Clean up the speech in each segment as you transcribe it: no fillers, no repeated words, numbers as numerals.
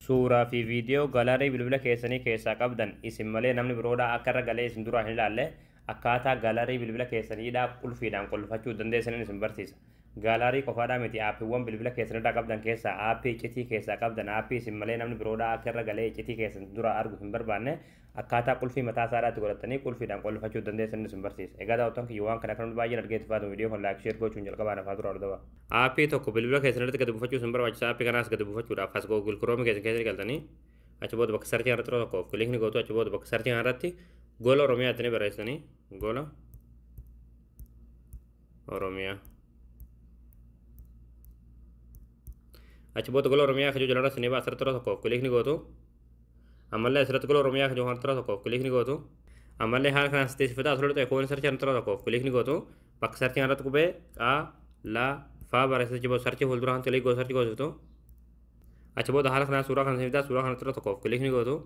Suuraa fi viidiyoo gallery bilbila keessanii keessaa qabdan isin malee namni biroodhaa akka irra galee isin duraa hin ilaalle akkaataa gallery bilbila keessaniidhaa qulfiidhaan qulfachuu dandeessaniin isin barsiisa. Gallery qofaadhaa miti, aappiiwwan bilbila keessanirraa qabdan keessaa aappii iccitii keessaa qabdan, aappii isin malee namni biroodhaa akka irra galee iccitii keessan dura argu hin barbaanne akkaataa qulfii mataa isaadhaatti godhatanii qulfiidhaan qulfachuu dandeessaniin isin barsiisa. Egaa daawwattoon kiyya, waan kana akka namni baay'een argee itti fayyadamu viidiyoo kan like, share gochuun jalqabaa nafaa dura hordofaa. Aappii tokko bilbila keessan irratti gadi buufachuu isin barbaachisa. Aappii kanaas gadi buufachuudhaaf as Google Chrome keessan keessa galtanii achi booda bakka search irratti yeroo tokkoof click ni gootu. Achi booda bakka search irratti Gola Oromiyaa jettanii barreessanii, Gola Oromiyaa. Achi booda Gola Oromiyaa kajuu jalarra isinii baasa, asirratti yeroo tokkoof click ni gootu. Ammallee asirratti Gola Oromiyaa kajuu kanatti yeroo tokkoof click ni gootu. Ammallee haala kanaan sitti asirra ta'e koon search irratti yeroo tokkoof click ni gootu. Bakka search irratti qubee qa la fa barreessite achi booda search fuuldura kan click gootu, search goosiftu. Achi booda haala kanaan suuraa kana isinii suuraa kanatti yeroo tokkoof click ni gootu.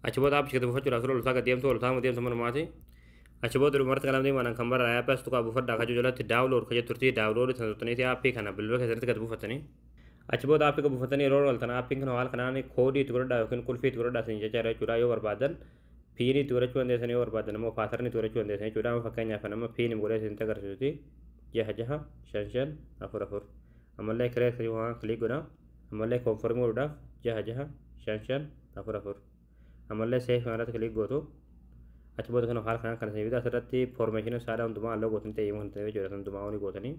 Achi booda aappii gadi buufachuudhaaf suuraa olsaa gad deemtu, olsaa deemtu manumaati. Achi booda dhumarratti qalamni manaan kan barraa'e aappii as tuqaa buufadhaa kajuu jalatti download kajuu turtii, download sana tuqxaniiti aappii kana bilbila keessatti gadi buufatanii. Achi booda aappii gadi buufatanii yeroo galtan aappiin kana haala kanaan koodii itti godhadhaa yookiin qulfii itti godhadhaa isin jecha jechuudha. Yoo barbaadan PIN itti godhachuu dandeessan, yoo barbaadan immoo pattern itti godhachuu dandeessan jechuudha. Amma fakkeenyaaf nama PIN godhee isinitti agarsiisuti, 665544. Ammallee create waan click godha. Ammallee confirm godhuudhaaf 665544. Ammallee save kanarratti click gootu. Achi booda kana haala kanaan kan isin bita asirratti permission isaadhaa hundumaa allow gootanii ta'ee kan ta'e jechuudha, hundumaa on gootanii.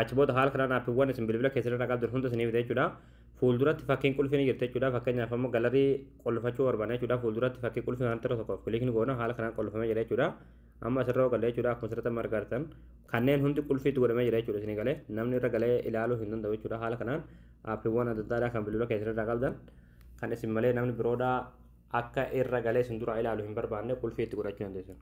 Achi booda haala kanaan aappiiwwan isin bilbila keessan irraa qabdan hunda isinii bita jechuudha. Fuulduratti fakkiin qulfii ni jirti jechuudha. Fakkeenyaaf amma gallery qulfachuu barbaanna jechuudha. Fuulduratti fakkii qulfii kanatti yeroo tokkoof click ni goona, haala kanaan qulfamee jira jechuudha. Amma asirra galee jechuudha, akkuma asirratti amma argartan kanneen hundi qulfiitti godhamee jira jechuudha. Isinii galee namni irra galee ilaaluu hin danda'u jechuudha. Haala kanaan aappiiwwan adda addaa kan bilbila keessan irraa qabdan kan isin malee namni biroodhaa akka irra galee isin dura ilaalu hin barbaanne qulfii itti godhachuu dandeessan.